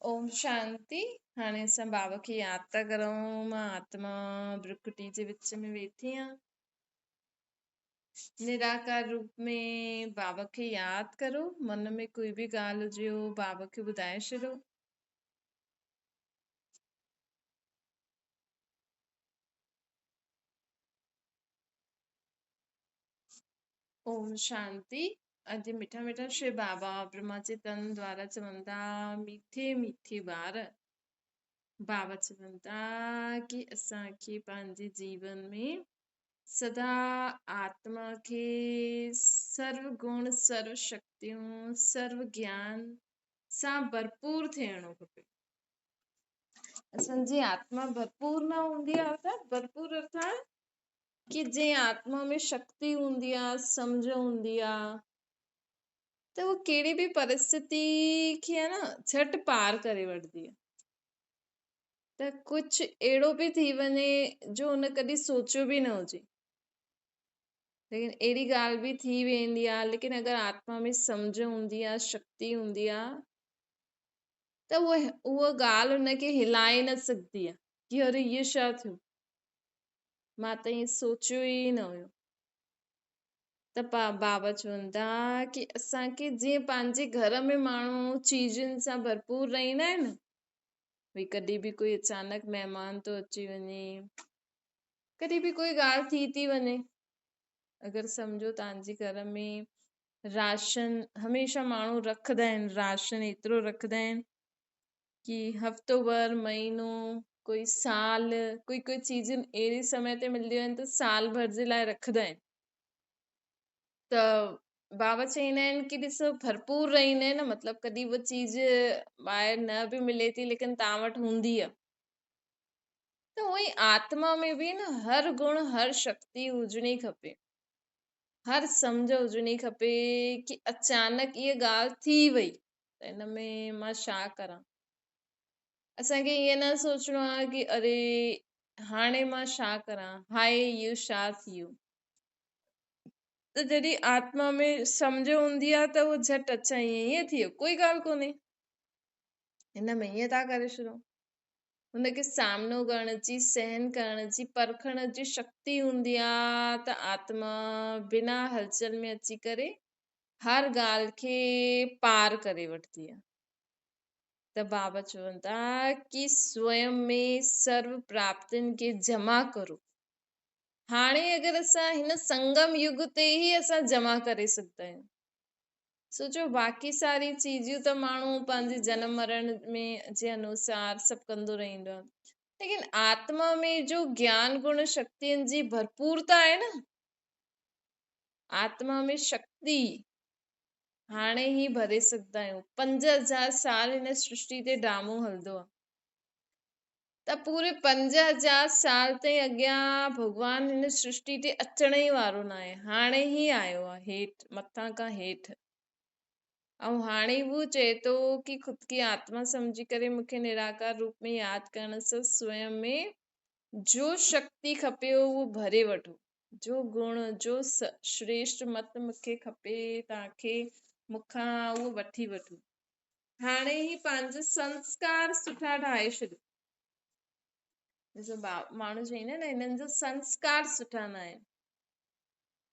اوم شانتي. هاڻي اسان بابا کي ياد ٿا ڪرون. مان آتما برڪٽي جي وچ ۾ ويٺي آهيان. نراڪار روپ ۾ بابا کي ياد ڪرو. من ۾ ڪوئي به ڳالهه هجي اهو بابا کي ٻڌائي ڇڏو. اوم شانتي. اڄ مٺا مٺا شري بابا برهما جي تن دوارا چون ٿا، ميٺي ميٺي ٻار، بابا چون ٿا ڪي اسان کي پنهنجي جيون ۾ سدا آتما کي سرو گڻ، سرو شڪتيون، سرو گيان سان ڀرپور ٿيڻو کپي. اسان جي آتما ڀرپور نه هوندي آهي، ارٿات ڀرپور ارٿات ڪي جنهن آتما ۾ شڪتي هوندي آهي، سمجهه هوندي آهي، ته هو ڪهڙي به پرسٿتي کي آهي نه جهٽ پار ڪري وٺندي آهي. ته ڪجهه اهڙو به ٿي وڃي جو هن ڪڏهن سوچيو به نه هجي، ليڪن اهڙي ڳالهه به ٿي ويندي آهي. ليڪن اگر آتما ۾ سمجهه هوندي آهي، شڪتي هوندي آهي، ته اها ڳالهه هن کي هلائي نه سگهندي آهي ڪي اري اهو ڇا ٿيو، مان ته ائين سوچيو ئي نه هيو. ته بابا چون ٿا ڪي اسان کي جيئن پنهنجي گهر ۾ ماڻهو چيزن سان ڀرپور رهندا آهن، ڀئي ڪڏهن به ڪوئي اچانڪ مهمان ٿو اچي وڃي، ڪڏهن به ڪوئي ڳالهه ٿي ٿي وڃي، اگر سمجهو توهان جي گهر ۾ راشن هميشه ماڻهو رکندا آهن، راشن ايترو رکندا آهن ڪي هفتو ڀر، مهينو، ڪوئي سال، ڪوئي ڪوئي چيزون اهڙي سمي تي ملنديون آهن ته سال ڀر جي لاءِ رکندا آهن. ته بابا چوندا آهن ڪي ڏسو ڀرپور رهندا آهن نه، مطلب ڪڏهن اها چيز ٻاهر نه به ملي ٿي ليڪن توهان وٽ هوندي آهي. ته اونئن ئي آتما ۾ به نه هر گڻ هر شڪتي هجڻي کپي، هر سمجهه هجڻي کپي ڪي اچانڪ اها ڳالهه ٿي وئي ته ان ۾ مان ڇا ڪران. اسان کي ائين نه سوچڻو آهي ڪي اري هاڻي مان ڇا ڪران، هاء اهو ڇا ٿي ويو. ته جڏهن آتما ۾ سمجهه هوندي آهي ته اهو جهٽ اڇا ائين ائين ٿي ويو، ڪوئي ڳالهه ڪونهي، هن ۾ ائين ٿا ڪري ڇڏون. هن کي سامنو ڪرڻ جي، سهن ڪرڻ جي، پرکڻ جي شڪتي هوندي آهي ته آتما بنا هلچل ۾ اچي ڪري هر ڳالهه کي پار ڪري وٺندي آهي. ته بابا چون ٿا ڪي سوئم ۾ سرو پراپتين کي جمع ڪرو. هاڻي اگر اسان هن سنگم يگ تي ئي اسان جمع ڪري سگهندا آهيون. سوچو باقي ساري چيزيون ته ماڻهو پنهنجي جنم مرڻ ۾ جي انوسار سڀ ڪندو رهندو آهي، ليڪن آتما ۾ جو گيان گڻ شڪتين جي ڀرپورتا آهي نه، آتما ۾ شڪتي هاڻي ئي ڀري سگهندا آهيون. 5000 سال هن سرشٽي تي ڊرامو هلندو آهي ته پوري 5000 سال تائين اڳيان ڀڳوان هن سرشٽي تي اچڻ ئي وارو ناهي. هاڻي ئي آيو آهي هيٺ، مٿان کان هيٺ. ۽ هاڻي هو چئي ٿو ڪي خود کي آتما سمجهي ڪري مون کي نراڪار روپ ۾ ياد ڪرڻ سان سوئم ۾ جو شڪتي کپي اهو ڀري وٺو، جو گڻ، جو شريشٽ مت مون کي کپي توهان کي مون کان اهو وٺي وٺو. هاڻي هي پنهنجا سنسڪار سٺا ٺاهي ڇڏيو. ڏسو ماڻهو چوندا آهن نه هنن جا سنسڪار سٺا نه آهن،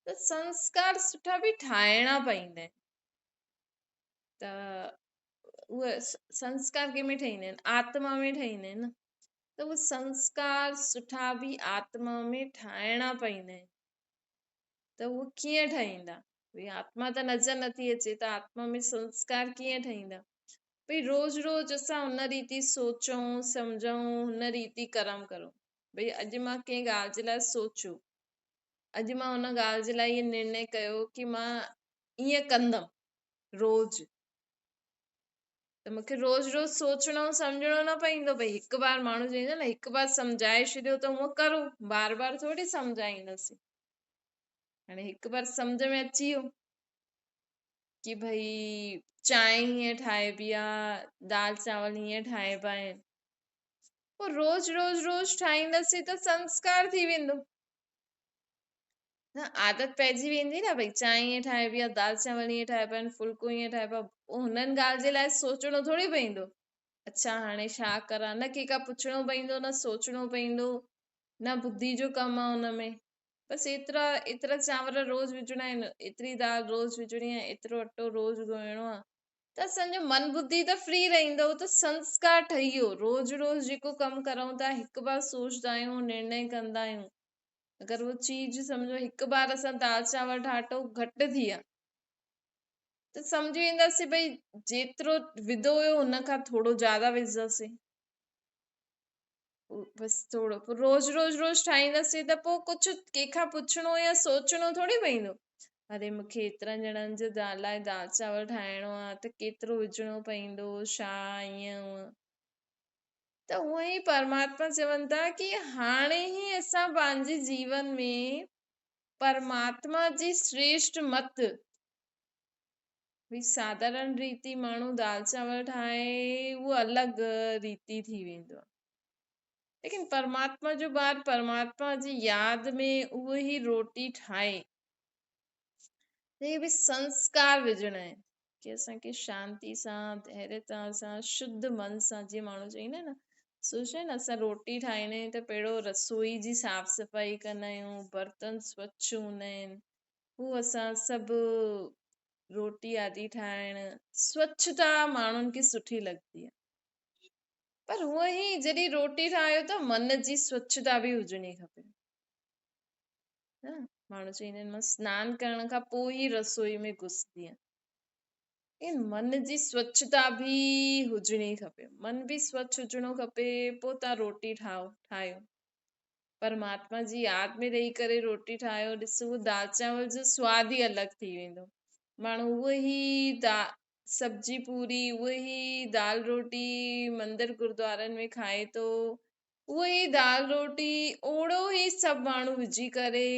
ته سنسڪار سٺا به ٺاهڻا پوندا آهن. ته اهي سنسڪار ڪنهن ۾ ٺهندا آهن؟ آتما ۾ ٺهندا آهن نه. ته اهي سنسڪار سٺا به آتما ۾ ٺاهڻا پوندا آهن. ته اهي ڪيئن ٺهندا؟ ڀئي آتما ته نظر نٿي اچي ته آتما ۾ سنسڪار ڪيئن ٺهندا؟ ڀئي روز روز اسان هن ريتي سوچون، سمجهون، هن ريتي ڪرم ڪرون. ڀئي اڄ مان ڪنهن ڳالهه جي لاءِ سوچيو، اڄ مان ان ڳالهه جي لاءِ اهو نرڻي ڪيو ڪي مان ائين ڪندم روز، ته مون کي روز روز سوچڻو سمجهڻو نه پوندو. ڀئي هڪ بار ماڻهو چوندو نه هڪ بار سمجهائي ڇڏيو ته هونء ڪرو، بار بار ٿوري سمجهائينداسين. هاڻي هڪ بار سمجهه ۾ اچي ويو ڪي ڀئي چانهه هيئن ٺاهبي آ، دال چانور هيئن ٺاهبا آهن، پوء روز روز روز ٺاهينداسين ته سنسڪار ٿي ويندو نه، عادت پئجي ويندي نه. ڀئي چانهه ائين ٺاهبي آ، دال چانور ائين ٺاهبا آهن، ڦلڪو ائين ٺاهبو آ. پوءِ هنن ڳالهه جي لاءِ سوچڻو ٿوري پوندو. اڇا هاڻي ڇا ڪران، نه ڪنهن کان پڇڻو پئيندو نه سوچڻو پئيندو، نه ٻڌي جو ڪم آ ان ۾. بس ايترا ايترا چانور روز وجهڻا آهن، ايتري دال روز وجهڻي آهي، ايترو اٽو روز ڳوهڻو آهي، ته اسان جو من ٻڌي ته فري رهندو، ته سنسڪار ٺهي ويو. روز روز جيڪو ڪم ڪرون ٿا هڪ بار سوچدا آهيون، نرڻي ڪندا آهيون. اگر اهو چيز سمجهو هڪ بار اسان دال چانور ٺاهيو گهٽ ٿي ويا ته سمجهي وينداسين ڀئي جيترو وڌو هيو هن کان ٿورو زياده وجهنداسين، بس ٿورو. پوء روز روز روز ٺاهينداسين ته پوء ڪجهه ڪنهن کان پڇڻو يا سوچڻو ٿوري پوندو. اري مونکي ايترن ڄڻن جي لاءِ دال چانور ٺاهڻو آهي ته ڪيترو وجهڻو پوندو، ڇا ائين هونئن. ته هونئن ئي پرماتما چون ٿا ڪي هاڻي ئي اسان پنهنجي جيون ۾ پرماتما جي شريشٽ مت، ڀئي ساڌارڻ ريتي ماڻهو دال چانور ٺاهي اهو الڳ ريتي ٿي ويندو آهي، ليڪن پرماتما جو ٻار پرماتما جي ياد ۾ اهو ئي روٽي ٺاهي، ته اهي به سنسڪار وجهڻا آهن ڪي اسان کي شانتي سان، ڌيريتا سان، شڌ من سان، جيئن ماڻهو چوندا آهن نه، سوچندا آهن اسان روٽي ٺاهيندا آهيون ته پهريون رسوئي جي صاف صفائي ڪندا آهيون، برتن سوڇ هوندا آهن، هو اسان سڀ روٽي آدي ٺاهڻ، سوڇتا ماڻهن کي سٺي لڳندي آهي. پر هونئن ئي جڏهن روٽي ٺاهيو ته من جي سوڇتا به هجڻي کپي. نه ماڻهو چوندا آهن مان سنان ڪرڻ کان پوءِ ئي رسوئي ۾ گهسندي آهيان. ان من جي سوڇتا به هجڻي کپي، من به سوڇ هجڻو کپي، پوءِ توهان روٽي ٺاهيو، پرماتما جي ياد ۾ رهي ڪري روٽي ٺاهيو، ڏسو اهو دال چانور جو سواد ئي الڳ ٿي ويندو. ماڻهو اهو ئي سبزي پوري، اهو ئي دال روٽي مندر گردوارن ۾ کائي ٿو، اهو ئي دال روٽي اوڙو ئي سڀ ماڻهو وجهي ڪري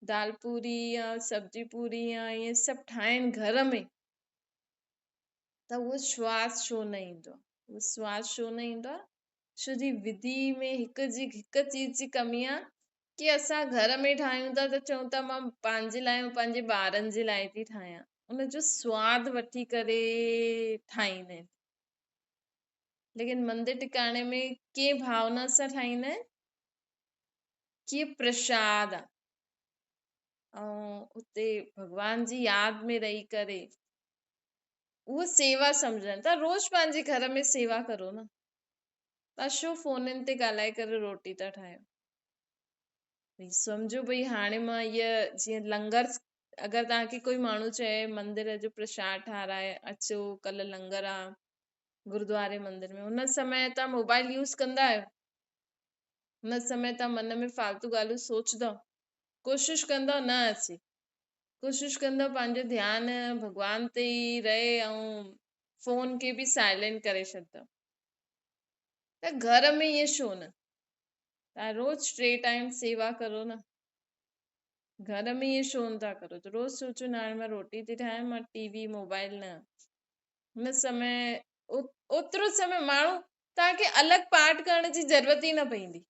دال پوري يا سبزي پوري يا ائين سڀ ٺاهين گهر ۾ ته اهو سواد ڇو نه ايندو آهي؟ اهو سواد ڇو نه ايندو آهي؟ ڇو جي وڌي ۾ هڪ چيز جي ڪمي آهي ڪي اسان گهر ۾ ٺاهيون ٿا ته چئون ٿا مان پنهنجي لاءِ ۽ پنهنجي ٻارن جي لاءِ ٿي ٺاهيان، ان جو سواد وٺي ڪري ٺاهيندا آهن. ليڪن مندر ٽڪاڻي ۾ ڪنهن ڀاونا سان ٺاهيندا آهن ڪي پرشاد آهي ۽ اتي ڀڳوان جي ياد ۾ رهي ڪري اهو سيوا سمجهن ٿا. روز پنهنجي گهر ۾ سيوا ڪرو نه، توهان ڇو فونن تي ڳالهائي ڪري روٽي ٿا ٺاهيو؟ ڀئي سمجهو ڀئي هاڻي مان هيءَ جيئن لنگر، اگر توهان کي ڪوئي ماڻهو چئي مندر جو پرشاد ٺاراهي اچو ڪلهه لنگر آ گردواري مندر ۾، هن سمي توهان موبائل يوز ڪندا آهيو؟ هن سمي توهان من ۾ فالتو ڳالهيون سوچندؤ؟ ڪوشش ڪندؤ نه اچي، ڪوشش ڪندؤ پنهنجو ڌيان ڀڳوان تي ئي رهي ۽ فون کي به سائلينٽ ڪري ڇڏندؤ. ته گهر ۾ ائين ڇو نه؟ توهان روز 3 ٽائيم سيوا ڪرو نه، گهر ۾ ائين ڇو نه ٿا ڪرو؟ ته روز سوچو نه هاڻي مان روٽي ٿي ٺاهيان، مان ٽي وي موبائل نه، هن سمي اوترو سمي ماڻهو توهان کي الڳ پاٺ ڪرڻ جي ضرورت ئي نه پوندي.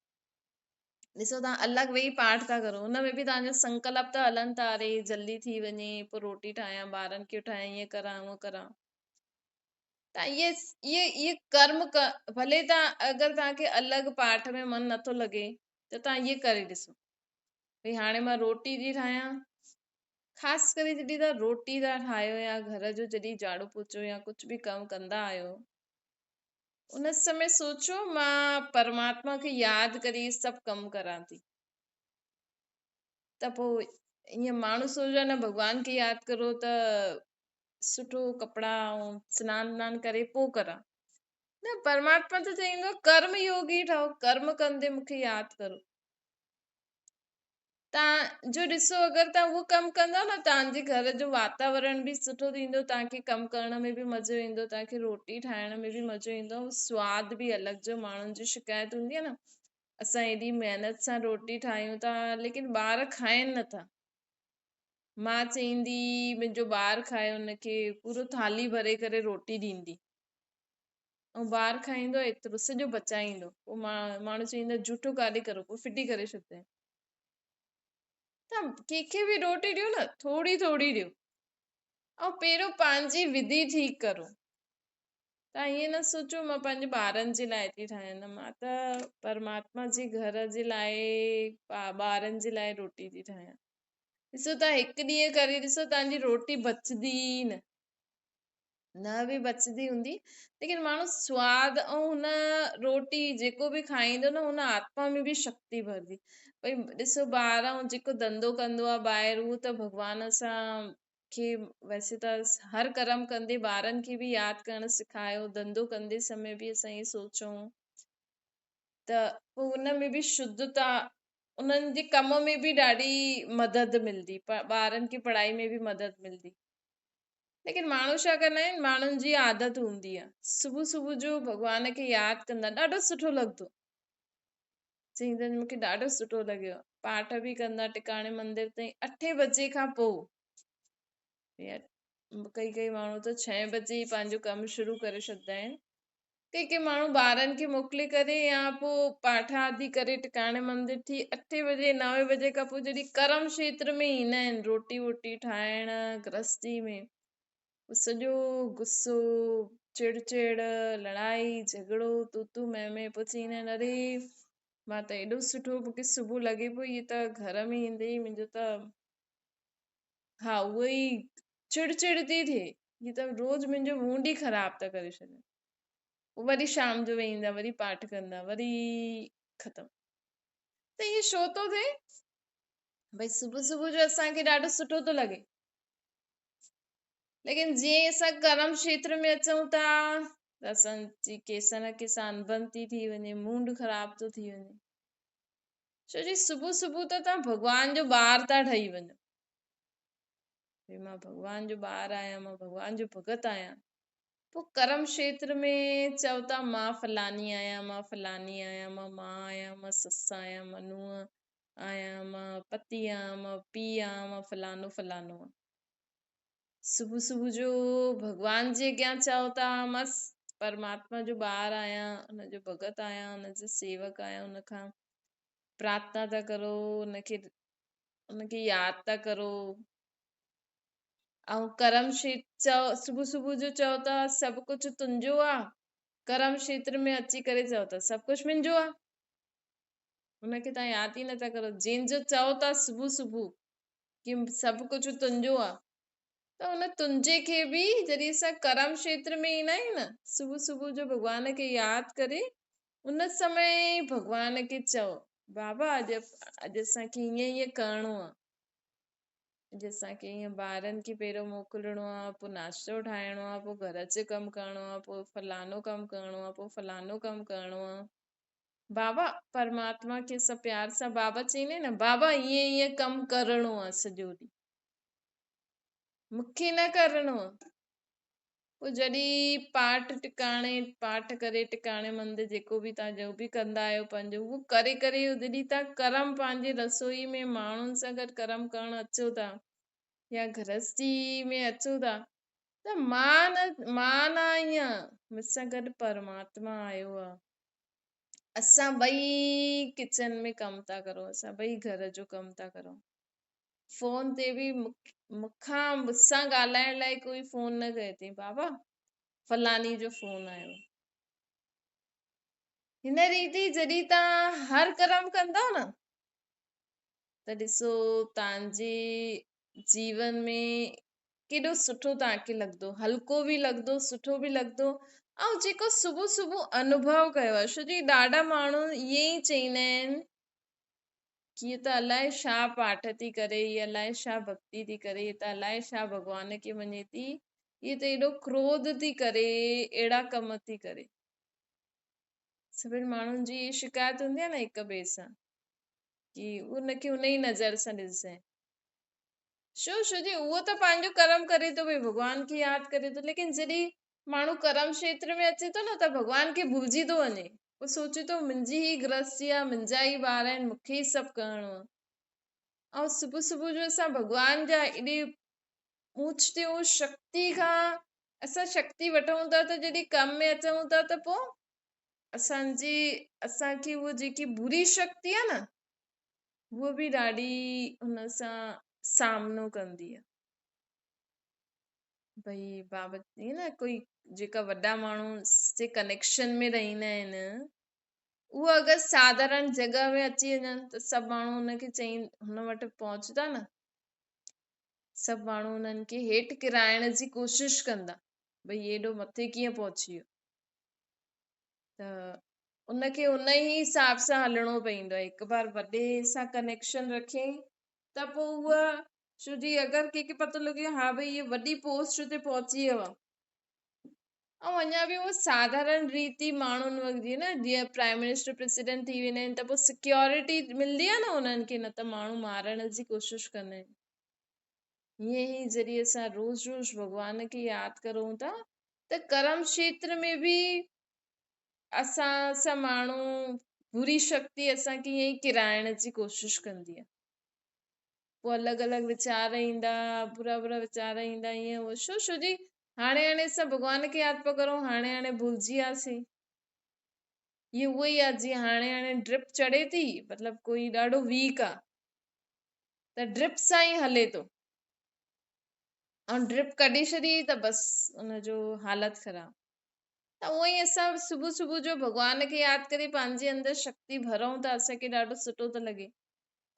ڏسو توهان الڳ ويهي پاٺ ٿا ڪرو، هن ۾ به توهان جا سنڪلپ ته هلن ٿا، اري جلدي ٿي وڃي پوءِ روٽي ٺاهيان، ٻارن کي ٺاهيان، ائين ڪران هونئن ڪران. توهان اهي ڪرم ڀلي توهان اگر توهان کي الڳ پاٺ ۾ من نٿو لڳي ته توهان اهي ڪري ڏسو ڀئي هاڻي مان روٽي ٿي ٺاهيان، خاص ڪري جڏهن توهان روٽي ٿا ٺاهيو يا گهر جو جڏهن جهاڙو پوچو يا ڪجهه به ڪم ڪندا آهيو، ان سمي سوچو مان پرماتما کي ياد ڪري سڀ ڪم ڪران ٿي. ته پوءِ ائين ماڻهو سوچيو نه ڀڳوان کي ياد ڪرو ته سٺو ڪپڙا ۽ سنان ونان ڪري پوءِ ڪران، نه پرماتما ته چئيندو آهي ڪرم يوگي ٺهو، ڪرم ڪندي مون کي ياد ڪرو. توهان جو ڏسو اگر توهان اهو ڪم ڪندؤ نه توهان جي گهر جو واتاورڻ به سٺو ٿيندو، توهان کي ڪم ڪرڻ ۾ به مزو ايندو، توهان کي روٽي ٺاهڻ ۾ به مزو ايندو، سواد به الڳ. جو ماڻهن جي شڪايت هوندي آهي نه اسان ايڏي محنت سان روٽي ٺاهيون ٿا ليڪن ٻار کائن نٿا، مان چئيندي منهنجو ٻار کائي، هن کي پورو ٿالهي ڀري ڪري روٽي ڏيندي ۽ ٻار کائيندو ايترو سڄو بچائيندو، پوءِ ماڻهو چئيندا جهوٺو ڪاڏي ڪرو، پوءِ ڦٽي ڪري ڇڏيندا آهن. توهان ڪنهن کي به روٽي ڏيو نه ٿوري ٿوري ڏيو ۽ پهريون پنهنجي وڌي ٺيڪ ڪرو. توهان ائين نه سوچو مان پنهنجي ٻارن جي لاءِ ٿي ٺاهيان، نه، مان ته پرماتما جي گهر جي لاءِ، ٻارن جي لاءِ روٽي ٿي ٺاهيان. ڏسو توهان هڪ ڏينهن ڪري ڏسو، توهان جي روٽي بچندي ئي نه. نه به بچندي هوندي، ليڪن ماڻهو سواد ۽ هن روٽي جيڪو به کائيندو نه، هن آتما ۾ به شڪتي ڀرندي. ڀئي ڏسو ٻار ۽ جيڪو ڌنڌو ڪندو آهي ٻاهر، اهو ته ڀڳوان سان کي ويسي ته هر ڪرم ڪندي ٻارن کي به ياد ڪرڻ سيکاريو. ڌنڌو ڪندي سمي به اسان ائين سوچون ته پوءِ ان ۾ به شڌتا، انهن جي ڪم ۾ به ڏاڍي مدد ملندي، ٻارن کي پڙهائي ۾ به مدد ملندي. ليڪن ماڻهو ڇا ڪندا آهن، ماڻهن جي عادت هوندي آهي صبح صبح جو ڀڳوان کي ياد ڪندا، ڏاڍو سٺو لڳندو، چئيندا آهن مونکي ڏاڍو سٺو لڳيو. پاٺ به ڪندا ٽڪاڻي مندر تائين اٺين بجي کان پوءِ، يا ڪئي ڪئي ماڻهو ته ڇهين بجي ئي پنهنجو ڪم شروع ڪري ڇڏيندا آهن. ڪي ڪي ماڻهو ٻارن کي موڪلي ڪري يا پوءِ پاٺ آدي ڪري ٽڪاڻي مندر ٿي اٺين بجي نوين بجي کان پوءِ جڏهن ڪرم کيتر ۾ ايندا آهن، روٽي ووٽي ٺاهڻ گرهستي ۾، پوءِ سڄو غصو، چڙچڙ، لڙائي جهڳڙو، تون تون مين مين، پوءِ چوندا آهن اري مان ته ايڏو سٺو مونکي صبح لڳي پيو، هيءَ ته گهر ۾ ايندي ئي منهنجو ته ها اهو ئي چڙچڙ ٿي ٿئي، هيءَ ته روز منهنجو موڊ ئي خراب ٿا ڪري ڇڏن. پوءِ وري شام جو ويهندا، وري پاٺ ڪندا، وري ختم. ته ائين ڇو ٿو ٿئي؟ ڀئي صبح صبح جو اسان کي ڏاڍو سٺو ٿو لڳي، ليڪن جيئن ئي اسان ڪرم کيتر ۾ اچون ٿا ته اسان جي ڪنهن سان نه ڪنهن سان انبن ٿي ٿي وڃي، موڊ خراب ٿو ٿي وڃي. ڇو جي صبح صبح ته توهان ڀڳوان جو ٻار ٿا ٺهي وڃو، ڀئي مان ڀڳوان جو ٻار آهيان، مان ڀڳوان جو ڀڳت آهيان. پوءِ ڪرم کيتر ۾ چئو ٿا مان فلاني آهيان، مان فلاني آهيان، مان ماءُ آهيان، مان سس آهيان، مان ننهن آهيان، مان پتي آهيان، مان پيءُ آهيان، مان فلانو فلانو آهيان. صبح صبح جو ڀڳوان جي اڳيان چئو ٿا مان پرماتما جو ٻار آهيان، ان جو ڀڳت آهيان، ان جو سيوڪ آهيان، ان کان پرارٿنا ٿا ڪرو، ان کي ياد ٿا ڪرو. ۽ ڪرم کيتر چئو، صبح صبح جو چئو ٿا سڀ ڪجهه تنهنجو آ، ڪرم کيتر ۾ اچي ڪري چئو ٿا سڀ ڪجهه منهنجو آ، ان کي توهان ياد ئي نٿا ڪرو. جنهن جو چئو ٿا صبح صبح ڪي سڀ ڪجهه تنهنجو آ، ته ان تنهنجي کي به جڏهن اسان ڪرم کيتر ۾ ايندا آهيون نه، صبح صبح جو ڀڳوان کي ياد ڪري ان سمي ڀڳوان کي چئو بابا اڄ اسان کي ائين ائين ڪرڻو آ، اڄ اسان کي ائين ٻارن کي پهريون موڪلڻو آ، پوءِ ناشتو ٺاهڻو آ، پوءِ گهر جو ڪم ڪرڻو آ، پوءِ فلانو ڪم ڪرڻو آ، پوءِ فلانو ڪم ڪرڻو آ. بابا پرماتما کي سڀ پيار سان بابا چئيندا آهن نه، بابا ائين ائين ڪم ڪرڻو آ سڄو ڏينهن، مون کي نه ڪرڻو آ. پوءِ جڏهن پاٺ ٽڪاڻي، پاٺ ڪري ٽڪاڻي مندر جيڪو به توهان جو به ڪندا آهيو پنهنجو اهو ڪري ڪري جڏهن توهان ڪرم پنهنجي رسوئي ۾ ماڻهن سان گڏ ڪرم ڪرڻ اچو ٿا يا گرهستي ۾ اچو ٿا ته مان نه آهيان، مون سان گڏ پرماتما آيو آ، اسان ٻئي ڪچن ۾ ڪم ٿا ڪرون، اسان ٻئي گهر جو ڪم ٿا ڪرون. فون تي به مون سان ڳالهائڻ لاءِ ڪوئي فون نه ڪئي اٿئي، بابا فلاني جو فون آيو. هن ريتي جڏهن توهان هر ڪرم ڪندؤ نه ته ڏسو توهان جي جيون ۾ ڪيڏو سٺو توهان کي لڳندو، هلڪو به لڳندو، سٺو به لڳندو. ۽ جيڪو صبح صبح انوڀو ڪيو آهي، ڇو جي ڏاڍا ماڻهو ائين ئي چئيندا آهن ڪي هيءَ ته الائي ڇا پاٺ ٿي ڪري، هيءَ الائي ڇا ڀڳتي ٿي ڪري، هيءَ ته الائي ڇا ڀڳوان کي مڃي ٿي، هيءَ ته ايڏو ڪروڌ ٿي ڪري، اهڙا ڪم ٿي ڪري. سڀني ماڻهن جي اها شڪايت هوندي آهي نه هڪ ٻئي سان ڪي ان کي ان ئي نظر سان ڏسجانءِ. ڇو؟ ڇو جي اهو ته پنهنجو ڪرم ڪري ٿو، ڀئي ڀڳوان کي ياد ڪري ٿو، ليڪن جڏهن ماڻهو ڪرم کيتر ۾ اچي ٿو نه ته ڀڳوان کي ڀلجي ٿو وڃي. پوءِ سوچي ٿو منهنجي ئي گرهستي آهي، منهنجا ئي ٻار آهن، مون کي ئي سڀ ڪرڻو آهي. ۽ صبح صبح جو اسان ڀڳوان جا ايڏي اوچتيون شڪتي کان اسان شڪتي وٺون ٿا ته جڏهن ڪم ۾ اچون ٿا ته پوءِ اسان کي اها جيڪي بري شڪتي آهي نه، اها به ڏاڍي هن سان سامنو ڪندي آهي. ڀئي بابت ائين نه ڪوئي جيڪا وڏا ماڻهو جي ڪنيڪشن ۾ رهندا آهن، اهي اگر ساڌارڻ جڳهه ۾ اچي وڃن ته سڀ ماڻهو ان کي چئي هن وٽ پهچندا نه، سڀ ماڻهو انهن کي هيٺ ڪرائڻ جي ڪوشش ڪندا، ڀئي ايڏو مٿي ڪيئن پهچي ويو. ته ان کي ان ئي حساب سان هلڻو پوندو آهي. هڪ بار وڏي سان ڪنيڪشن رکيائين ته پوء اها ڇو جي اگر ڪنهن کي پتو لڳي ها ڀئي هي وڏي پوسٽ تي پهچي ويو آهي ۽ اڃا به اهو ساڌارڻ ريتي ماڻهن وقت جيئن نه جيئن پرائم منسٽر پريزيڊنٽ ٿي ويندا آهن ته پوء سيڪيورٽي ملندي آهي نه انهن کي، نه ته ماڻهو مارڻ جي ڪوشش ڪندا آهن. ائين ئي جڏهن اسان روز روز ڀڳوان کي ياد ڪرون ٿا ته ڪرم کيتر ۾ به اسان سان ماڻهو بري شڪتي اسان کي ائين ئي ڪيرائڻ جي ڪوشش ڪندي آهي. پوء الڳ الڳ ويچار ايندا، برا برا ويچار ايندا، ائين هو ڇو ڇو جي هاڻي هاڻي اسان ڀڳوان کي ياد پيا ڪرون، هاڻي هاڻي ڀلجي وياسين. هي اهو ئي آهي جيئن هاڻي هاڻي ڊرپ چڙهي ٿي، مطلب ڪوئي ڏاڍو ويڪ آهي ته ڊرپ سان ئي هلي ٿو، ۽ ڊرپ ڪڍي ڇڏي ته بس ان جو حالت خراب. ته اونئن ئي اسان صبح صبح جو ڀڳوان کي ياد ڪري پنهنجي اندر شڪتي ڀرون ته اسان کي ڏاڍو سٺو ٿو لڳي.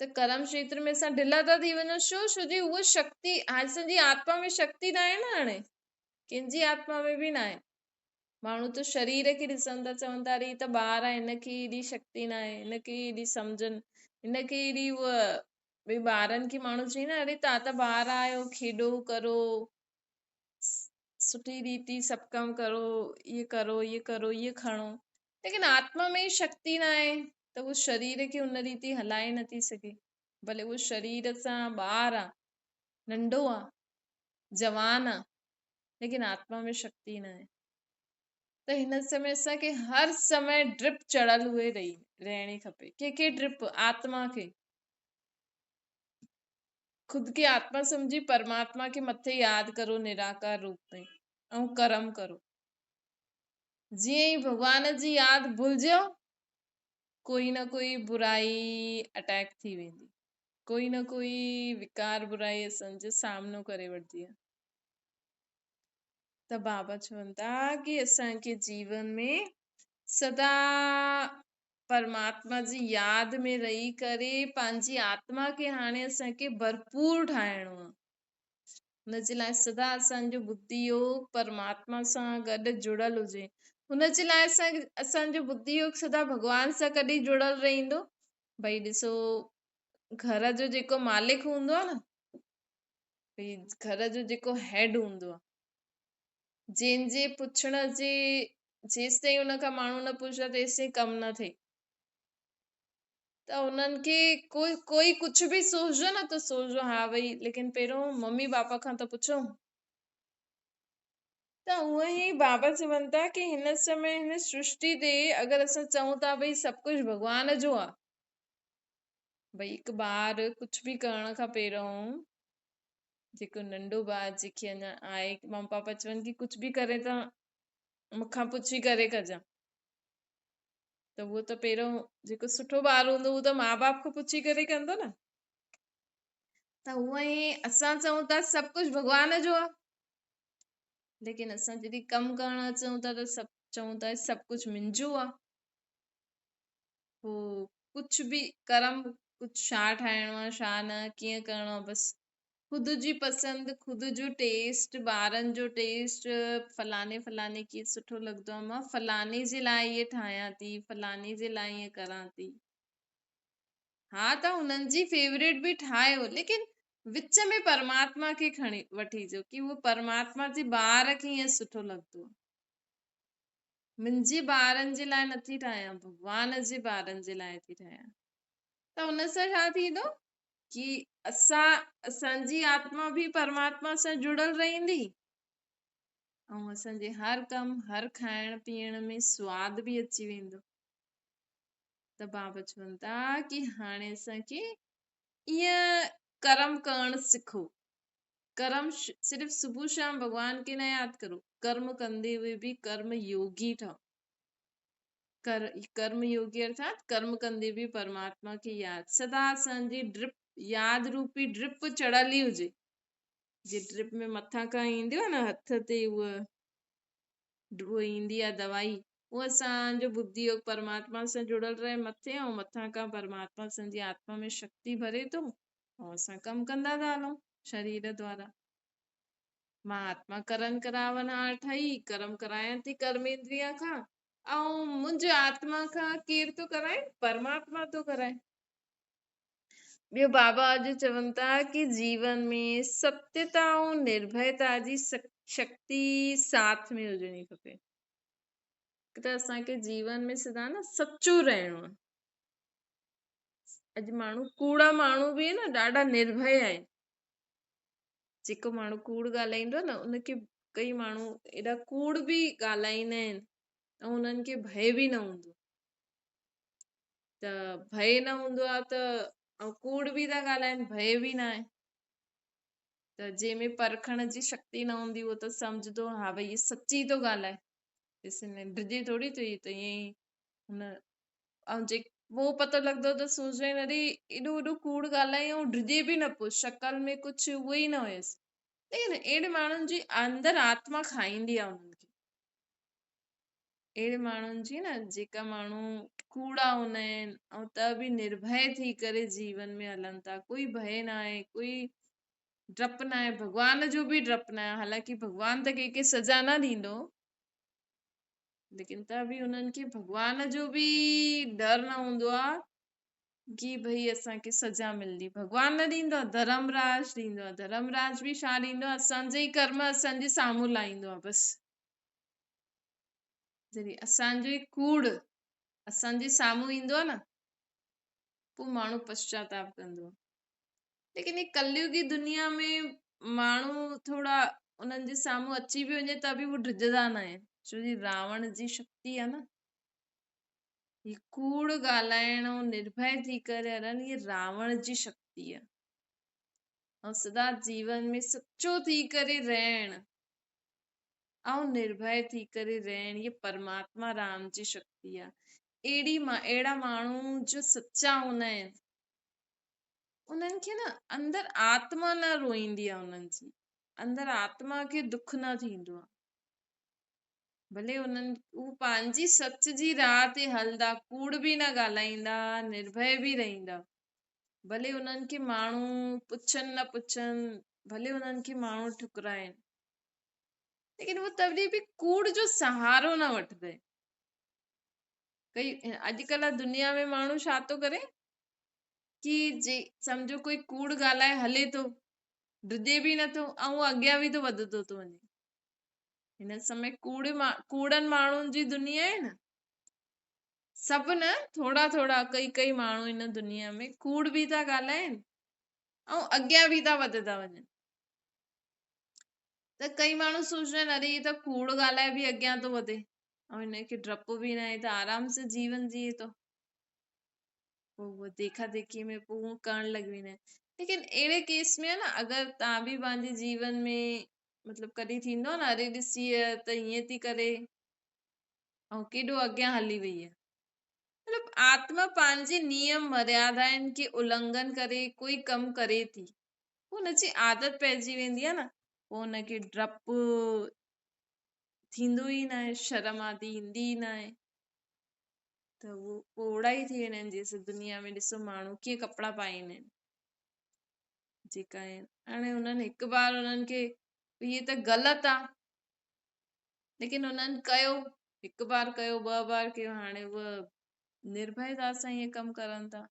ته ڪرم کيتر ۾ اسان ڍلا ٿا ٿي وڃون ڇو؟ ڇو جي اها شڪتي اسان جي آتما ۾ شڪتي ناهي نه، هاڻي ڪنهن جي آتما ۾ به ناهي. ماڻهو ته شرير کي ڏسن ٿا، چون ٿا اري هي ته ٻار آهي، هن کي ايڏي شڪتي ناهي، هن کي ايڏي سمجهه، هن کي ايڏي اها ڀئي ٻارن کي ماڻهو چئي نه اري توهان ته ٻار آهيو کيڏو ڪرو سٺي ريتي سڀ ڪم ڪرو اهي ڪرو اهي ڪرو اهي کڻو، ليڪن آتما ۾ ئي شڪتي نه آهي ته اهو شرير کي ان ريتي هلائي نٿي سگهي. ڀلي اهو شرير سان ٻار آ، ننڍو آ، جوان آ، ليڪن آتما ۾ شڪتي نه آهي. ته هن سمي اسان کي هر سمي ڊرپ چڙهيل اهي رهڻي کپي. ڪنهن کي ڊرپ؟ آتما کي. خود کي آتما سمجهي پرماتما کي مٿي ياد ڪرو نراڪار روپ ۾ ۽ ڪرم ڪرو. جيئن ئي ڀڳوان جي ياد ڀلجيو ڪوئي نه ڪوئي برائي اٽيڪ ٿي ويندي، ڪوئي نه ڪوئي وڪار برائي اسان جو سامنو ڪري وٺندي آهي. ته بابا چون ٿا ڪي اسان کي جيون ۾ سدا پرماتما جي ياد ۾ رهي ڪري پنهنجي آتما کي هاڻي اسان کي ڀرپور ٺاهڻو آهي. ان جي لاء سدا اسان جو ٻڌي يوگ پرماتما سان گڏ جڙيل هجي. ان جي لاء اسان جو ٻڌي يوگ سدا ڀڳوان سان ڪڏهن جڙيل رهندو؟ ڀئي ڏسو گهر جو جيڪو مالڪ هوندو آهي نه، ڀئي گهر جو جيڪو هيڊ هوندو آهي، جنهن جي پڇڻ جي جيستائين ان کان ماڻهو نه پڇندا تيستائين ڪم نه ٿئي. ته انهن کي ڪوئي ڪوئي ڪجهه به سوچجو نه ته سوچجو ها ڀئي ليڪن پهريون ممي پاپا کان ته پڇو. ته اونئن ئي بابا چون ٿا ڪي هن سمي هن سرشٽي تي اگر اسان چئون ٿا ڀئي سڀ ڪجهه ڀڳوان جو آ، ڀئي هڪ ٻار ڪجهه به ڪرڻ کان پهريون جيڪو ننڍو ٻار جيڪي اڃا آهي مم پاپا چون ڪي ڪجهه به ڪري ته مون کان پڇي ڪري ڪجان، ته اهو ته پهريون جيڪو سٺو ٻار هوندو اهو ته ماء باپ کان پڇي ڪري ڪندو نه. ته هونئن ئي اسان چئون ٿا سڀ ڪجهه ڀڳوان جو آهي، ليڪن اسان جڏهن ڪم ڪرڻ اچون ٿا ته سڀ چئون ٿا سڀ ڪجهه منهنجو آهي. پوء ڪجهه به ڪرم ڪجهه ڇا ٺاهڻو آهي ڇا نه ڪيئن ڪرڻو آهي، بس خود جي پسند خود جو ٽيسٽ ٻارن جو ٽيسٽ فلاڻي فلاڻي کي سٺو لڳندو آهي مان فلاڻي جي لاء ائين ٺاهيان ٿي فلاڻي جي لاء ائين ڪران ٿي. ها ته هنن جي فيوريٽ به ٺاهيو ليڪن وچ ۾ پرماتما کي کڻي وٺيجو ڪي اهو پرماتما جي ٻار کي ائين سٺو لڳندو آهي. منهنجي ٻارن جي لاء نٿي ٺاهيان ڀڳوان جي ٻارن جي لاء ٿي ٺاهيان. ته ان سان ڇا ٿيندو ڪي اسان جي آتما به پرماتما سان جڙيل رهندي ۽ اسان جي هر ڪم هر کائڻ پيئڻ ۾ سواد به اچي ويندو. ته بابا چون ٿا ڪي هاڻي اسان کي ائين ڪرم ڪرڻ سکو. ڪرم صرف صبح شام ڀڳوان کي نه ياد ڪرو، ڪرم ڪندي هوئي به ڪرم يوگي ٺهو. ڪرم يوگي ارٿات ڪرم ڪندي به پرماتما کي ياد، سدا اسان جي ڊرپ ياد روپي ڊرپ چڙهيل ئي هجي. جي ڊرپ ۾ مٿان کان اينديون آهن نه هٿ تي اهي اهو ايندي آهي دوائي، اها اسان جو ٻڌي يوگ پرماتما سان جڙيل رهي مٿي ۽ مٿان کان پرماتما اسان جي آتما ۾ شڪتي ڀري ٿو ۽ اسان ڪم ڪندا ٿا هلون شرير دوارا. مان آتما ڪرن ڪراونهار ٺهي ڪرم ڪرايان ٿي ڪرميندريا کان ۽ منهنجي آتما کان ڪير ٿو ڪرائي؟ پرماتما ٿو ڪرائي. ٻيو بابا اڄ چون ٿا ڪي جيون ۾ ستيتا ۽ نرڀيتا جي شڪتي ساٿ ۾ هجڻي کپي. ته اسان کي جيون ۾ سدا نه سچو رهڻو آهي. اڄ ماڻهو ڪوڙا ماڻهو به نه ڏاڍا نرڀي آهن. جيڪو ماڻهو ڪوڙ ڳالهائيندو آهي نه ان کي ڪئي ماڻهو ايڏا ڪوڙ به ڳالهائيندا آهن ۽ انهن کي ڀئي به نه هوندو. ته ڀئي نه هوندو آهي ته ۽ ڪوڙ به ٿا ڳالهائين ڀئي به نه آهي ته جنهن ۾ پرکڻ جي شڪتي نه هوندي اهو ته سمجهندو ها ڀئي هي سچي ٿو ڳالهائي ڏس ڊڄي ٿوري ٿو هي ته ائين ئي هن ۽ جي پوء پتو لڳندو ته سوچندا آهن اري ايڏو وڏو ڪوڙ ڳالهائي ۽ ڊڄي به نه پيو شڪل ۾ ڪجهه اهو ئي نه هيس ليڪن اهڙي ماڻهن جي اندر آتما کائيندي آهي انهن کي اهڙي ماڻهن جي نه جيڪا ماڻهو ڪوڙا هوندا آهن ۽ ته به نرڀي ٿي ڪري جيون ۾ هلن ٿا ڪوئي ڀئي نه آهي ڪوئي ڊپ نه آهي ڀڳوان جو به ڊپ نه آهي حالانڪه ڀڳوان ته ڪنهن کي سزا نه ڏيندو ليڪن ته به انهن کي ڀڳوان جو به ڊر نه هوندو آهي ڪي ڀئي اسان کي سزا ملندي ڀڳوان نه ڏيندو آهي ڌرم راج ڏيندو آهي ڌرم راج به ڇا ڏيندو آهي اسان جي ئي ڪرم اسان جي سامهون لاهيندو آهي بس جڏهن اسان جو ئي ڪوڙ اسان جي سامهون ايندو آهي نه پوء ماڻهو پشچاتاپ ڪندو آهي ليڪن هي ڪليوگي دنيا ۾ ماڻهو ٿورا انهن جي سامهون اچي به وڃي ته به هو ڊڄندا نه آهن ڇو جي راوڻ جي شڪتي آهي نه هي ڪوڙ ڳالهائڻ ۽ نرڀي ٿي ڪري هلڻ هي راوڻ جي شڪتي آهي ۽ سدا جيون ۾ سچو ٿي ڪري رهڻ ۽ نرڀي ٿي ڪري رهڻ هي پرماتما رام جي شڪتي آهي اهڙي اهڙا ماڻهو جو سچا هوندا آهن انهن کي نه اندر آتما نه روئيندي آهي انهن جي اندر آتما کي دک نه ٿيندو آهي ڀلي انهن هو پنهنجي سچ جي راهه تي هلندا ڪوڙ به نه ڳالهائيندا نرڀي به رهندا ڀلي انهن کي ماڻهو پڇن نه پڇن ڀلي انهن کي ماڻهو ٺڪرائن ليڪن هو تڏهن به ڪوڙ جو سهارو نه وٺندا آهن ڪئي اڄڪلهه دنيا ۾ ماڻهو ڇا ٿو ڪري ڪي جي سمجهو ڪوئي ڪوڙ ڳالهائي هلي ٿو ڊڄي به نٿو ۽ اڳيان به ٿو وڌندو ٿو وڃي هن سمي ڪوڙ ڪوڙن ماڻهن جي دنيا آهي نه سڀ نه ٿورا ٿورا ڪئي ڪئي ماڻهو هن دنيا ۾ ڪوڙ به ٿا ڳالهائن ۽ اڳيان به ٿا وڌندا وڃن ته ڪئي ماڻهو سوچندا آهن اري هي ته ڪوڙ ڳالهائي به اڳيان ٿو وڌي ۽ هن کي ڊپ به ناهي ته آرام سان جيون جيئي ٿو پوء اهو ديکا ديکي ۾ پوء اهو ڪرڻ لڳي ويندا آهن ليڪن اهڙي ڪيس ۾ آهي نه اگر توهان به پنهنجي جيون ۾ مطلب ڪڏهن ٿيندو آهي نه اري ڏسي ته ائين ٿي ڪري ۽ ڪيڏو اڳيان هلي وئي آهي مطلب آتما پنهنجي نيم مريادائن کي النگهن ڪري ڪوئي ڪم ڪري ٿي پوء ان جي عادت پئجي ويندي آهي نه پوء ان کي ڊپ ٿيندو ئي ناهي شرم آدي ايندي ئي ناهي ته اهو پوڙها ئي ٿي ويندا آهن جيسين دنيا ۾ ڏسو ماڻهو ڪيئن ڪپڙا پائيندا آهن جيڪا آهن هاڻي انهن هڪ بار انهن کي هي ته غلط آ ليڪن انهن ڪيو هڪ بار ڪيو ٻه بار ڪيو هاڻي اهو نرڀيتا سان ائين ڪم ڪرن ٿا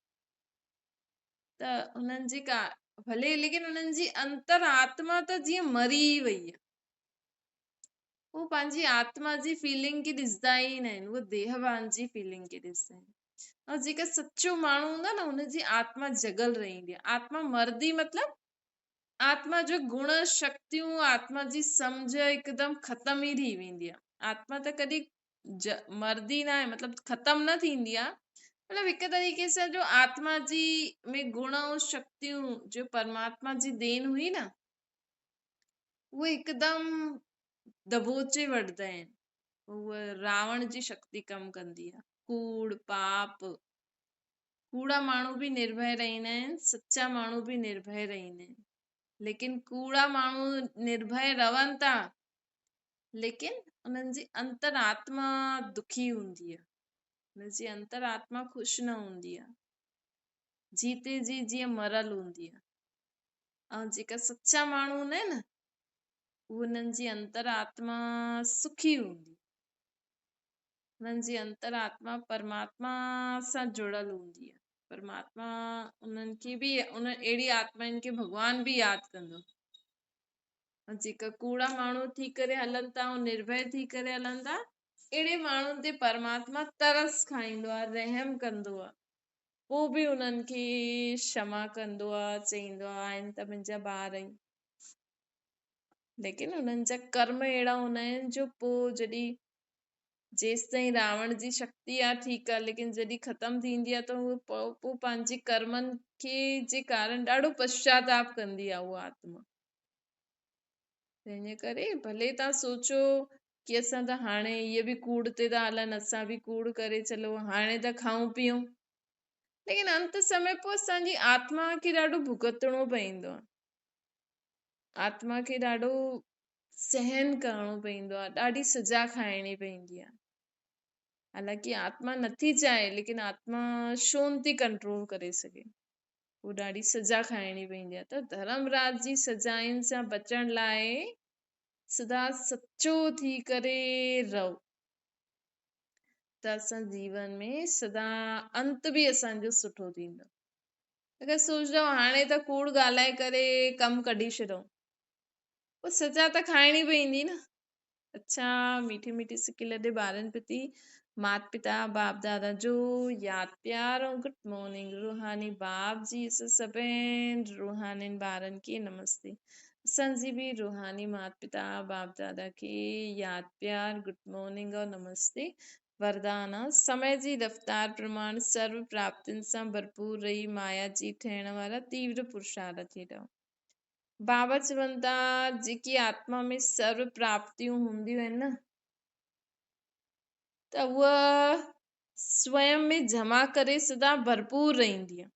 ته انهن جي ڪا ڀلي ليڪن انهن جي انتر آتما ته جيئن مري وئي آ هو پنهنجي آتما جي فيلنگ کي ڏسندا ئي نه آهن هو ديهوان جي فيلنگ کي ڏسندا آهن ۽ جيڪا سچو ماڻهو هوندو آهي نه ان جي آتما جڳل رهندي آهي آتما مردي مطلب آتما جو گڻ شڪتيون آتما جي سمجھ هڪدم ختم ئي ٿي ويندي آهي آتما ته ڪڏهن مردي نه آهي مطلب ختم نه ٿيندي آهي مطلب هڪ طريقي سان جو آتما جي ۾ گڻ ۽ شڪتيون جو پرماتما جي دين هئي نه اهي هڪدم دٻوچي وٺندا آهن. اهي راوڻ جي شڪتي ڪم ڪندي آهي. ڪوڙ، پاپ، ڪوڙا ماڻهو به نرڀي رهندا آهن، سچا ماڻهو به نرڀي رهندا آهن. ليڪن ڪوڙا ماڻهو نرڀي رهن ٿا، ليڪن انهن جي انتر آتما دکي هوندي آهي، انهن جي انتر آتما خوش نه هوندي آهي، جيتي جي جيئن مرل هوندي آهي. ۽ جيڪا سچا ماڻهو هوندا آهن نه، انهن جي انتر آتما سکي هوندي، انهن جي انتر آتما پرماتما سان جڙيل هوندي آهي. پرماتما انهن کي به، ان اهڙي آتمائن کي ڀڳوان به ياد ڪندو. ۽ جيڪا ڪوڙا ماڻهو ٿي ڪري هلن ٿا ۽ نرڀي ٿي ڪري هلن ٿا، اهڙي ماڻهن تي پرماتما ترس کائيندو آهي، رحم ڪندو آهي، پوء به انهن کي ڪشما ڪندو آهي، چئيندو آهي آهن ته منهنجا ٻار آهن، ليڪن انهن جا ڪرم اهڙا هوندا آهن جو پوء جڏهن جيستائين راوڻ جي شڪتي آ ٺيڪ آ، ليڪن جڏهن ختم ٿيندي آ ته هو پوء پنهنجي ڪرمن کي جي ڪارڻ ڏاڍو پشچاتاپ ڪندي آ اها آتما. تنهن جي ڪري ڀلي تان سوچو ڪي اسان ته هاڻي اهي به ڪوڙ تي ٿا هلن، اسان به ڪوڙ ڪري چلو هاڻي ته کائون پيئون، ليڪن انت سمي پوء اسان جي آتما کي ڏاڍو ڀڳتڻو پوندو آ، آتما کي ڏاڍو سهن ڪرڻو پوندو آهي، ڏاڍي سزا کائڻي پوندي آهي. حالانڪه آتما نٿي چاهي، ليڪن آتما ڇو نٿي ڪنٽرول ڪري سگهي، پوء ڏاڍي سزا کائڻي پوندي آهي. ته ڌرم راج جي سزائن سان بچڻ لاء سدا سچو ٿي ڪري رهو ته اسان جيون ۾ سدا انت به اسان جو سٺو ٿيندو. اگر سوچندؤ هاڻي ته ڪوڙ ڳالهائي ڪري ڪم ڪڍي ڇڏئون، پوء سزا ته کائڻي پوندي نه. اڇا ميٺي ميٺي سڪي لڏي ٻارن پرتي مات پتا باپ دادا جو ياد پيار ۽ گڊ مارننگ. روحاني باپ جي اسان سڀين روحانين ٻارن کي نمستي. اسان جي به روحاني مات پتا باپ دادا کي ياد پيار گڊ مارننگ ۽ نمستي. وردان، سمي جي رفتار پرماڻ سرو پراپتين سان ڀرپور رهي مايا جي ٺهڻ وارا تيور پرشارٿي رهو. بابا چون ٿا، جيڪي آتما ۾ سرو پراپتيون هونديون آهن نه، ته اها سوئم ۾ جمع ڪري سدا ڀرپور رهندي آهي.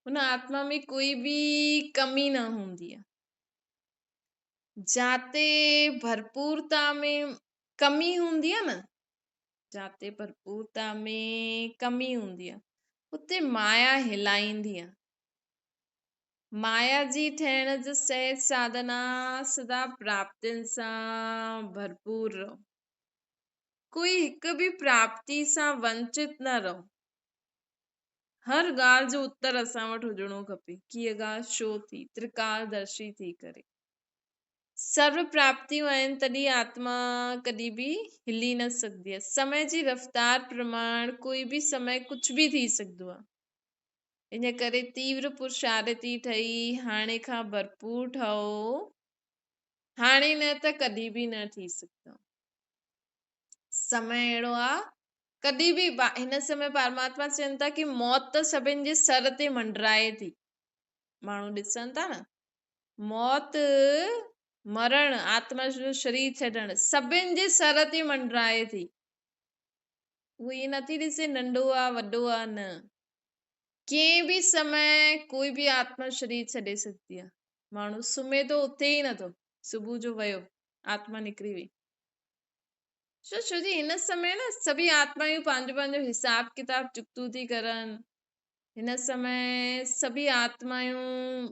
ان آتما ۾ ڪوئي به ڪمي نه هوندي آهي. جاتي ڀرپورتا ۾ ڪمي هوندي آهي نه، جاتي ڀرپورتا ۾ ڪمي هوندي آهي، اتي مايا هلائيندي آهي. مايا جي ٺهڻ جو سهج ساڌن آ، سدا پراپتين سان ڀرپور رهو. ڪوئي هڪ به پراپتي سان ونچت نه رهو. هر ڳالهه جو اتر اسان وٽ هجڻو کپي، ڪي هيء ڳالهه ڇو ٿي، ترڪالدرشي ٿي ڪري. سرو پراپتيون آهن تڏهن آتما ڪڏهن به هلي نه سگهندي آهي. سمي جي رفتار پرماڻ ڪوئي به سمي ڪجهه به ٿي سگهندو آهي. ان ڪري تيور پرشارتي ٺهي هاڻي کان ڀرپور ٺهو، هاڻي نه ته ڪڏهن به نه ٿي سگهندو. سمي اهڙو آهي ڪڏهن به هن سمي پرماتما چون ٿا ڪي موت ته سڀن جي سر تي منڊرائي ٿي. ماڻهو ڏسن ٿا نه، موت، مرڻ، آتما جو شرير ڇڏڻ سڀن جي سر تي منڊرائي ٿي. اهو ائين نٿي ڏسي ننڍو آ وڏو آ، نه، ڪنهن به سمي ڪوئي به آتما شرير ڇڏي سگهندي آ. ماڻهو سمهي ٿو اٿي ئي نٿو، صبح جو ويو آتما نڪري وئي. ڇو؟ ڇو جي هن سمي نه سڀئي آتمائون پنهنجو پنهنجو حساب ڪتاب چڪتو ٿي ڪرن. هن سمي سڀئي آتمائون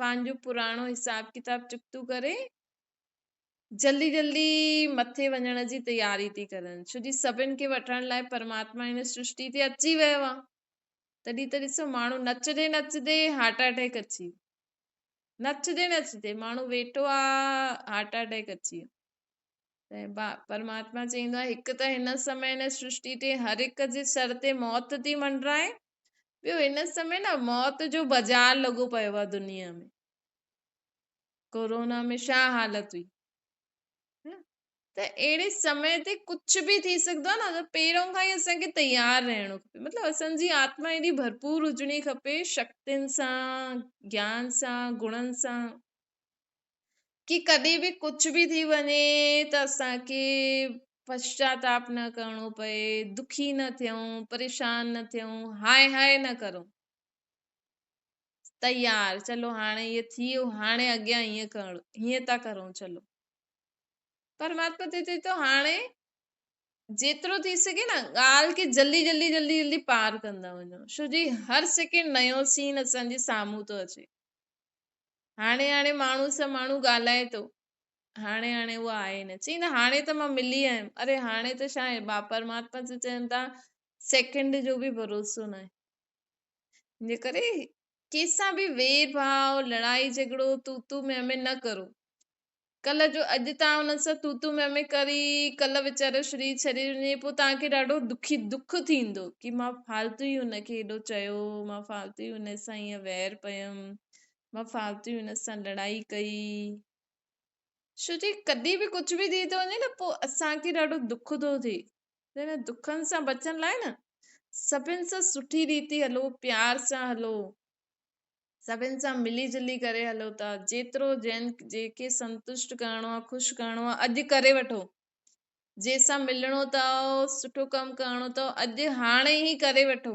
پنهنجو پراڻو حساب ڪتاب چڪتو ڪري جلدي جلدي مٿي وڃڻ جي تياري ٿي ڪرن، ڇو جي سڀن کي وٺڻ لاء پرماتما هن سرشٽي تي اچي ويو آ. تڏهن ته ڏسو ماڻهو نچندي نچندي هارٽ اٽيڪ اچي ويو، نچندي نچندي ماڻهو ويٺو آ هارٽ اٽيڪ اچي ويو. ته پرماتما چئيندو آ هڪ ته هن سمي هن سرشٽي تي هر هڪ جي سر تي موت ٿي منڊرائي، ٻيو هن سمي نه موت جو بازار لڳو پيو آ دنيا ۾. ڪورونا ۾ ڇا حالت هئي ته اهڙي سمي تي ڪجهه به ٿي سگهندو آهي نه، ته پهريون کان ئي اسان کي تيار رهڻو کپي. مطلب اسان جي آتما ايڏي ڀرپور هجڻي کپي شڪتين سان، گيان سان، گڻن سان، ڪي ڪڏهن به ڪجهه به ٿي وڃي ته اسان کي پشچاتاپ نه ڪرڻو پئي، دکي نه ٿيون، پريشان نه ٿيون، هاء هاء نه ڪرون. تيار، چلو هاڻي هيء ٿي ويو، هاڻي اڳيان هيئن ڪرڻو، هيئن ٿا ڪرون، چلو. परमात्मा ते चए थो हाणे जेतिरो थी सघे न ॻाल्हि खे जल्दी जल्दी जल्दी जल्दी पार कंदा वञो, छो जी हर सेकेंड नयो सीन असांजे साम्हूं थो अचे। हाणे हाणे माण्हू सां माण्हू ॻाल्हाए थो, हाणे हाणे उहा आहे न, चई न हाणे त मां मिली आयुमि, अरे हाणे त छा आहे, परमात्मा त चवनि था सेकेंड जो बि भरोसो न आहे। इन करे कंहिंसां बि वेर भाव, लड़ाई झगड़ो, तूं तूं मैं मैं न करो। कल्ह जो अॼु तव्हां हुन सां तूं तूं मैं मैं करी, कल्ह वीचारो शरीर छॾी वञे, पोइ तव्हांखे ॾाढो दुखी दुख थींदो की मां फालतू ई हुनखे एॾो चयो, मां फालतू ई हुन सां ईअं वैर पयुमि, मां फालतू ई हुन सां लड़ाई कई। छो जी कॾहिं बि कुझु बि थी थो वञे न, पोइ असांखे ॾाढो दुख थो थिए। त हिन दुखनि सां बचण लाइ न सभिनि सां सुठी रीति हलो, प्यार सां हलो, सभिनि सां मिली जुली करे हलो था। जेतिरो जंहिं जेके संतुष्ट करिणो आहे, ख़ुशि करिणो आहे, अॼु करे वठो। जंहिंसां मिलणो अथव, सुठो कमु करिणो अथव, अॼु हाणे ई करे वठो।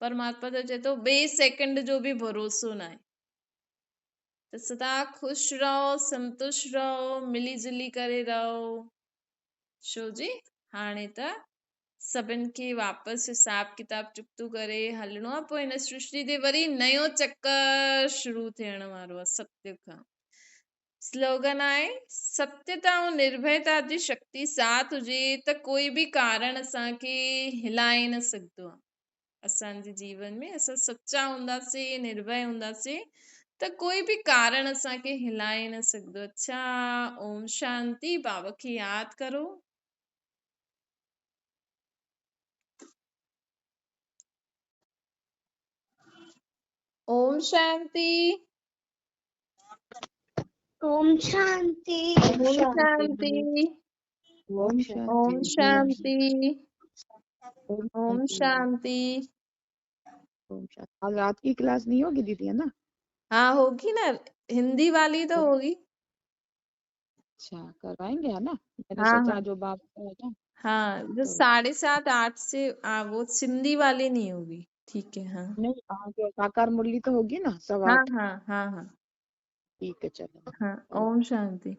परमात्मा त चए थो ॿिए सेकंड जो बि भरोसो न आहे। त सदा ख़ुशि रहो, संतुष्ट रहो, मिली जुली करे रहो। छो जी हाणे त सभिनि खे वापसि हिसाब किताब चुकतो करे हलणो आहे, पोइ हिन सृष्टि ते वरी नयो चक्कर शुरू थियण वारो आहे सत्य खां। स्लोगन आहे, सत्यता ऐं निर्भयता जी शक्ति साथ हुजे त कोई बि कारण असांखे हिलाए न सघंदो आहे। असांजे जीवन में असां सच्चा हूंदासीं, निर्भय हूंदासीं त कोई बि कारण असांखे हिलाए न सघंदो। अच्छा, ओम शांति। बाबा खे यादि करो। ओम शांति। ओम शांति। ओम शांति। ओम ओम शांति। शांति। ओम शांति। ओम शांति। आज रात की क्लास नहीं होगी दीदी, है ना? हाँ होगी ना, हिंदी वाली तो होगी। अच्छा, करवाएंगे है ना? मैंने हाँ सोचा हाँ जो बाप का है ना, हाँ, जो तो 7:30 8 से वो सिंधी वाली नहीं होगी। ठीक है। हाँ नहीं, हाँ, जो साकार मुरली तो होगी ना हाँ 8:15। हाँ हाँ हाँ ठीक है, चलो। हाँ। ओम शांति।